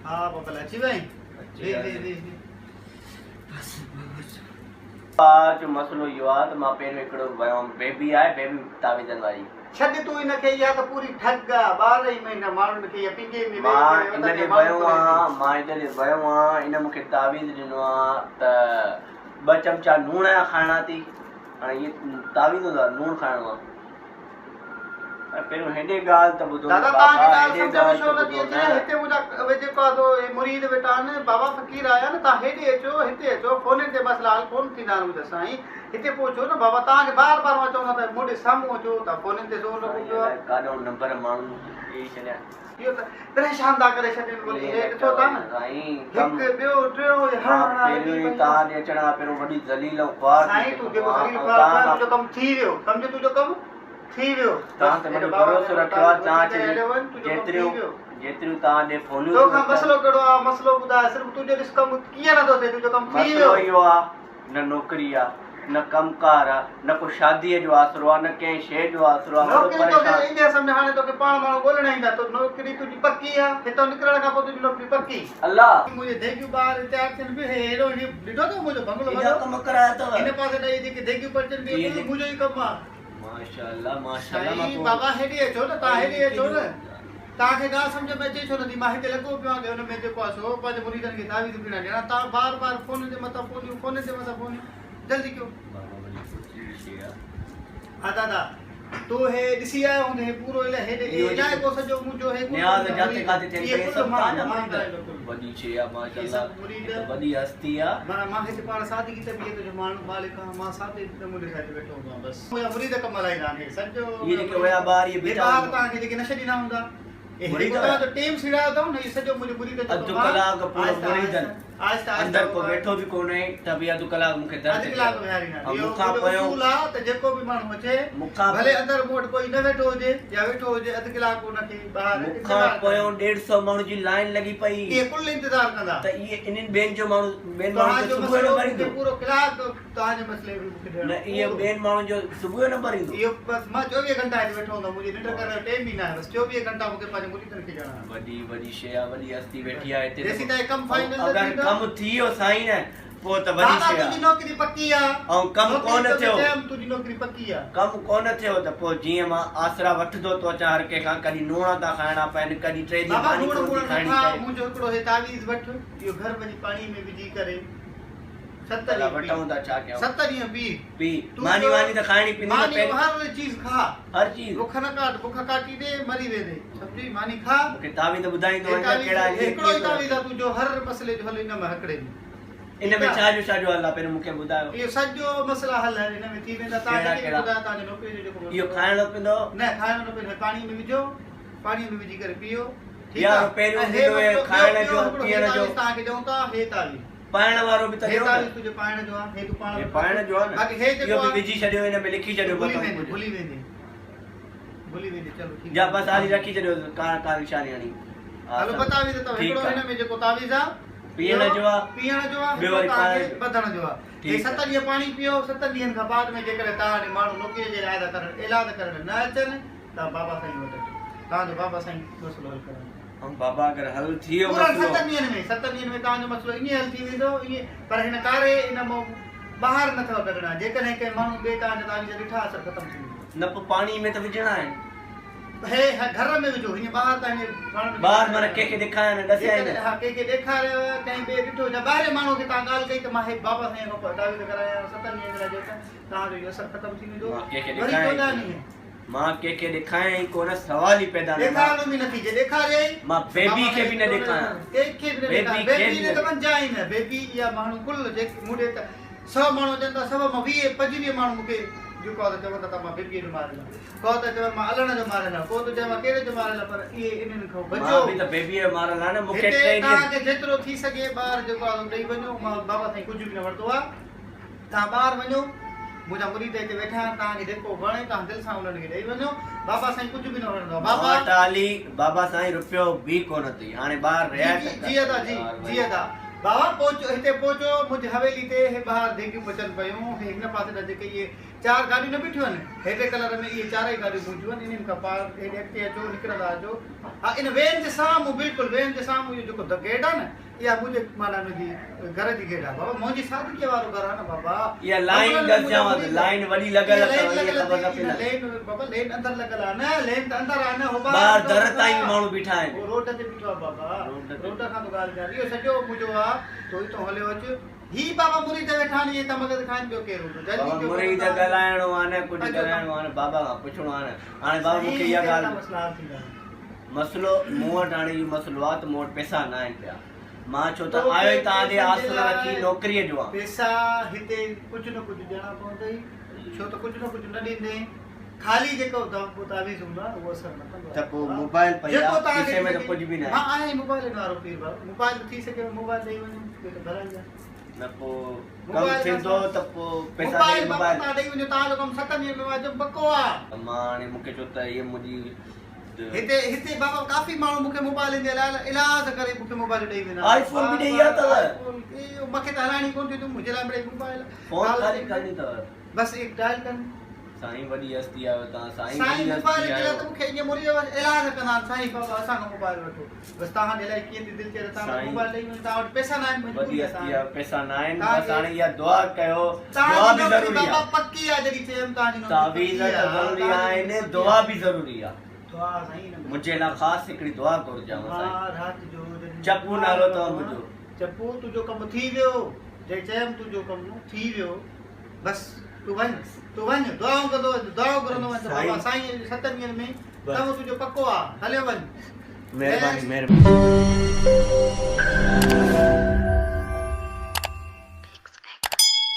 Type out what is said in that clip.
ها بابل اچي وئين؟ ويھ ويھ ويھ ويھ. بس بس. جو مسئلو اهو آ ته مان پهريون هڪڙو ويو هئم بيبي آهي بيبي تعويذن واري. ڇڏ تون ان کي اها ته پوري ٺڳ آ 12 ئي مهينا ماڻهن کي اها پينگهي ۾ ويهي مان ڪري ان وتن ڏي جا ماڻهو ويو ڦري ٿي. آهيان مان ان ڏي ويو آهيان ان مون کي تعويذ ڏنو آ ته ٻه چمچا لوڻ جا کائڻا ٿي هاڻي اهي تعويذ هوندو آ لوڻ کائڻو آ. پهريون هيڏي ڳالهه ته ٻڌو نه دادا توهان کي بابا ڳالهه هيڏي سمجهه ۾ ڳالهه ڇو ته نٿي ٻڌو اچي نه. هتي منهنجا اهي جيڪو آ سو اهي مريد ويٺا آهن بابا فقير آيا نه توهان هيڏي اچو هتي اچو فونن تي مسئلا حل ڪونه ٿيندا آهن منهنجا سائين هتي پوء اچو نه بابا توهان کي بار بار مان چوندو آهيان ته مون ڏي سامهون اچو توهان فونن تي زور لڳو سائين پيو آهي. الائي ڪاڏئون نمبر ماڻهن ڏيئي ڇڏيا. اهو ته پريشان ٿا ڪري ڇڏين ٻولي هي ڏٺو ٿا نه سائين ڪم هڪ ٻيو ٽيون هي هڻ مان هڻ لڳي پهريون ئي پئي آ. توهان ڏي اچڻ کان پهريون وڏي ذليل ۽ خوار ٿي سائين تون چڪو جيڪو آهيان ذليل ۽ خوار ٿيو توهان آهين کان تنهنجو ڪم ٿي ويو سمجهه تنهنجو ڪم ٿي ويو توهان بس تي هيڏو وڏو بابا ڀروسو ميرو رکيو آهي تعويذ توهان وٺي ڪري چئي هليو وڃ تنهنجو ڪم ٿي جيتريون ويو. جيتريون توهان ڏي فونيون تو ٿيون کان اچن مسئلو ڪهڙو آ مسئلو ٻڌاء صرف تنهنجو ڏس ڪم ڪيئن نٿو ٿئي تنهنجو ڪم ٿي مسئلو ويو. اهو آ نه نوڪري آ نه ڪم ڪار آ نه ڪو شاديء جو آسرو آ نه ڪنهن شيء جو آسرو آ وڏو نوڪري توکي پريشان ايندي سمجهه هاڻي توکي پاڻ ماڻهو ڳولڻ ايندا تو نوڪري تنهنجي پڪي آ هتان نڪرڻ کان پوء تنهنجي نوڪري پڪي. الله! منهنجي ڌيڳيون ٻاهر تيار ٿين پيون هي هيڏو هي ڏٺو اٿو منهنجو بنگلو ايڏا وڏو ڪم ڪرايا اٿو. هن پاسي ڏئي جيڪي ڌيڳيون پرچن پيون اهي اهو جيڪي منهنجو ئي ڪم آ. ماشاءالله ماشاءالله مان سائين پوء بابا هيڏي اچو نه توهان هيڏي اچو نه توهان کي ڳالهه سمجهه ۾ اچي ڇو نٿي مان هتي لڳو پيو آهيان ته هن ۾ جيڪو آهي سو پنهنجي مريدن کي تعويذ پيڻا ڏيڻا توهان بار بار فونن جي مٿان فونيون فونن جي مٿان فونيون جلدي ڪيو. بابا وڏي سوچي جي شيء آ. ها دادا تو هي ڏسي آيو هوندين هي پورو الائي هيڏي هي اهو جيڪو علائقو سڄو منهنجو هي ڪل نياز منهنجا جاتي مريد ڪاتي ٿين اهي پئي ڪل سڀ مان توهان جا مان مريد ڪرايل ڪل وڏي شيء آ اهي ماشاءالله سڀ هي مريد ته وڏي هستي آ. معنيٰ مان هتي پاڻ سادگي طبيعت جو ماڻهو مالڪ آهيان مان سادي نموني سان هتي ويٺو هوندو آهيان بس منهنجا مريد ڪم هلائيندا آهن هي سڄو اهي منهنجا جيڪي مريد هيا ٻار اهي هي بيٺا ٻار هوندا توهان کي جيڪي نه ڇڏيندا هوندا هي مريد جيڪو هيا توهان جو ٽيم سيڙايو اٿئون نه اهو سڄو منهنجو مريد جو اڌ ڪم آهي ڪلاڪ پورو آهستي مريدن آهستي آهستي آهستي اندر ڪو اهو ويٺو به ڪونهي ته به اڌ ڪلاڪ مون کي در اڌ تي ڪلاڪ بيهاريو ويهاريندا ۽ اهو مون کان منهنجو پويون اصول آ ته جيڪو به ماڻهو اچي مون کان ڀلي اندر مون وٽ ڪوئي نه ويٺو هجي يا ويٺو هجي اڌ ڪلاڪ ان کي ٻاهر مون کان انتظار ڪرڻ پويون ڏيڍ سئو ماڻهن جي لائين لڳي پئي اهي ڪل انتظار ڪندا ته اهي انهن ٻين جو ماڻهو ٻين ماڻهن توهان جو جو صبح جو مسئلو نمبر مون کي ايندو پورو ڪلاڪ توهان جي مسئلي به مون کي نه ڏيڻو اهي پورو ٻين ماڻهن جو صبح جو نمبر ايندو. اهو بس مان 24 گهنٽا هتي ويٺو هوندم منهنجي ننڊ ڪرڻ جو ٽيم ئي ناهي بس 24 گهنٽا مون کي پنهنجي مريدن کي ڏيڻا آهن. وڏي وڏي شيء آ وڏي هستي ويٺي آ هتي ته جيسين تائين ڪم فائنل نه اگر ٿيندو. ڪم ٿي ويو سائين نه پوء ته وڏي دادا شيء آ. تنهنجي نوڪري پڪي آ. ۽ ڪم نوڪري ڪونه توکي ٿيو. چيم تنهنجي نوڪري پڪي آ. ڪم ڪونه ٿيو ته پوء جيئن مان آسرا وٺندو ٿو اچان هر ڪنهن کان ڪڏهن نوڻا ٿا کائڻا پين ڪڏهن ٽي ڏينهن بابا ماني نوڻ ڪونه ٿي ٻوڻ نه کائڻي کاء پئي. منهنجو هڪڙو هي تعويذ وٺ اهو گهر وڃي پاڻي ۾ وجهي ڪري. ست ڀلا ڏينهن پي. وٺون ٿا ڇا ڪيون. ست ڏينهن پي. پي. تون ماني جو واني ته کائڻي پيندي نه ماني پهرين. هر چيز کاء. هر چيز. بک نه ڪاٽ بک ڪاٽي ڏي مري ويندي سمجهي ماني کاء. مون کي تعويذ ٻڌائيندو هي وڃ ته تعويذ ڪهڙا هي آهن هڪڙو ئي ڪيئن ٿو تعويذ آ رکين. تنهنجو هر مسئلي جو حل ان ۾ هڪڙي ۾. ان ٺيڪ ۾ آ. ڇا جو ڇا جو حل آ پهريون مون کي ٻڌايو. اهو سڄو مسئلا حل ان ۾ ٿي ويندا تان ڪهڙا جيڪي به ڪهڙا. ٻڌايو تان جو نوڪري جو جيڪو اهو مسئلو آ. کائڻو پوندو. نه کائڻو نه پوندو پاڻي ۾ وجهو پاڻي ۾ وجهي ڪري پيئو ٺيڪ يار آ. پهريون ۽ هي ڏنو هي مسئلو ٻيو کائڻ ٻيو جو هڪڙو هي پيئڻ جو. تعويذ تان کي ڏيون ٿا هي تعويذ. پائڻ وارو به ته هي ڏيو نه. تعويذ تنهنجو پائڻ جو آ، هي تون پاڻ هي وٽ پائڻ رک. جو آ نه. باقي هي اهو جيڪو به آ. وجهي ڇڏيو هن ۾ لکي ڇڏيو ڀلي مٿان ويندي، ڪجهه. ڀلي ويندي. ڀلي ويندي، چلو ٺيڪ يا آ. بس حالي رکي ڇڏيو ڪا ڪا نشاني هڻي. ها هلو سڀ ٻه تعويذ اٿو، ٺيڪ هڪڙو آ. هن ۾ جيڪو تعويذ آ، پيئڻ اهو جو آ. پيئڻ جو آ، ٻيو هڪڙو وري توهان پائڻ کي جو. ٻڌڻ جو آ. هي ٺيڪ ست آ. ڏينهن پاڻي پيئو، ستن ڏينهن کان بعد ۾ جيڪڏهن توهان ڏي ماڻهو نوڪري جي لاء ٿا ڪرڻ اعلان ڪرڻ نه اچن ته بابا سائين وٽ اچو. توهان جو بابا سائين مسئلو حل ڪرائيندو. ۽ بابا اگر حل ٿي ويو پورن مسئلو. ستن ڏينهن ۾ ستن ڏينهن ۾ توهان جو مسئلو ائين حل ٿي ويندو ائين پر هن ڪاري ان مان ٻاهر نه اٿو ڪڍڻا جيڪڏهن ڪنهن ماڻهو ٻئي توهان جا تعويذ ڏٺا اثر ختم ٿي ويندو. نه پوء پاڻي ۾ ته وجهڻا آهن. هي گهر ۾ وجهو هيئن ٻاهر ته هيئن پاڻ ۾ ٻاهر معنيٰ ڪنهن کي ڏيکاريان نه ڏسيان ئي نه. جيڪڏهن ها ڪنهن کي ڏيکاريو ڪنهن ٻئي ڏٺو يا ٻاهرين ماڻهو کي توهان ڳالهه ڪئي ته مان هي بابا سائين کان تعويذ ڪرايا ستن ڏينهن جي لاء جيڪا توهان جو اهو اثر ختم ٿي ويندو مان ڪنهن کي وري ڏيکاريان ئي 14 ڪونه. ڏينهن. مان ڪنهن کي ڏيکايان ئي ڪونه سوال ئي پيدا نه مان ڏيکارڻو به نٿي جي ڏيکاريائين مان بيبي کي به نه ڏيکايان ڪنهن کي به نه بيبي ڏيکار کي بيبي به نه نه ته منجهان ئي نه بيبي اها ماڻهو ڪل جيڪي مون ڏي ته سئو ماڻهو اچن ٿا سئو مان 20 25 ماڻهو مون کي جيڪو آهي چون ٿا ته مان بيبيء جو ماريل آهيان ڪو ته چون مان الڻ جو ماريل آهيان ڪو ته چئي مان ڪهڙي جو ماريل آهيان پر اهي انهن کان بچو مان به ته بيبيء جو ماريل آهيان نه مون کي هتي ٽي ڏينهن توهان کي جيترو ٿي سگهي ٻاهر جيڪو آهي ڏئي وڃو مان بابا سائين ڪجهه به نه ورتو آهي توهان ٻاهر وڃو، منهنجا مريد هتي ويٺا آهن، توهان کي جيڪو وڻي توهان دل سان انهن کي ڏئي وڃو. بابا سائين ڪجهه به نه وڻندو آهي. بابا. مان ٽالي، بابا سائين رپيو به ڪونه اٿئي، هاڻي ٻاهر جي رعايت جي ڪر. جي ادا جي يار جي وري. ادا. بابا پهچو هتي پهچو منهنجي حويلي تي هي ٻاهر ديڳيون پچن پيون هي هن پاسي ڏانهن جيڪي اهي چار گاڏيون نه بيٺيون آهن هيڊ ڪلر ۾ اهي چارئي گاڏيون منهنجون آهن انهن کان پار هيڏي اڳتي اچو نڪرندا اچو ها ان وين جي سامهون بلڪل وين جي سامهون اهو جيڪو گيٽ آهي نه اها منهنجي معنيٰ منهنجي گهر جي گيٽ آهي بابا منهنجي سادگيء وارو گهر آهي نه بابا اها لائين ڏسجان ته لائين وڏي لڳل اٿو اها خبر نه پئي لڳي. لين بابا لين اندر لڳل آهي نه لين ته اندر آهي نه هو ٻاهر در تائين به ماڻهو بيٺا آهن. هو روڊ تي بيٺو آهي بابا روڊ کان ٿو ڳالهه ڪيان اهو سڄو منهنجو آهي تو هتو هليو اچ هي بابا مريد ويٺا آهن اهي ته مدد کائن ٻيو ڪير هوندو جلدي بابا مريد ڳالهائڻو آهي نه ڪجهه ڳالهائڻو آهي نه بابا کان پڇڻو آهي نه هاڻي بابا مون کي اها ڳالهه مسئلا حل ٿيندا مسئلو مون وٽ هاڻي اهو مسئلو آهي ته مون وٽ پئسا نه آهن پيا مان ڇو ته آيو ئي توهان جي آس رکي نوڪريء جو آهيان. پئسا هتي ڪجهه نه ڪجهه ڏيڻا پوندئي ڇو ته ڪجهه نه ڪجهه نه ڏيندين خالي جيڪو دم تعويذ هوندو آهي اهو اثر نه ڪندو آهي ته پوء موبائل پئي آهي کيسي ۾ ته ڪجهه به ناهي. مان آهيان ئي موبائل وارو پير بابا موبائل ٿي سگهي موبائل ڏئي وڃو اهو ته ڀلائي آهي. نه پوء ڪم ٿيندو ته پوء پئسا ڏئي موبائل توهان ڏئي وڃو توهان جو ڪم ستن ڏينهن ۾ واجب پڪو آهي. مان هاڻي مون کي ڇو ته هيء منهنجي هتي هتي بابا ڪافي ماڻهو مونکي موبائل جي لاء ايلاز ڪري مونکي موبائل ڏئي ويندا آئي فون به ڏئي ويا اٿو اهو مونکي ته هلائڻي ڪون ٿي منهنجي لاء مڙئي موبائل فون خالي ڪرڻي اٿو بس هڪ ڊائل ڪن سائين وڏي هستي آهيو توهان سائين وڏي هستي آهيو سائين موبائل جي لاء ته مونکي ائين مريد ايلاز ڪندا آهن سائين بابا اسان کان موبائل وٺو بس توهان جي لاء ڪيئن ٿي دل چئي ته توهان موبائل ڏئي وڃو توهان وٽ پئسا نه آهن وڏي هستي آهيو پئسا نه آهن بس هاڻي اها دعا ڪيو دعا به ضروري آهي بابا پڪي آهي جڏهن چيم توهان جي تعويذ ته ضروري آهن دعا به ضروري آهي منهنجي لاء خاص هڪڙي دعا گهرجانو سائين چپو نالو اٿو منهنجو. چپو تنهنجو ڪم ٿي ويو جي چيم تنهنجو ڪم ٿي ويو بس تون وڃ تون وڃ دعائون ڪندو وڃ دعائون گهرندو وڃ ته بابا سائين اڄ ستن ڏينهن ۾ ڪم تنهنجو پڪو آ هليو وڃ. مهرباني مهرباني.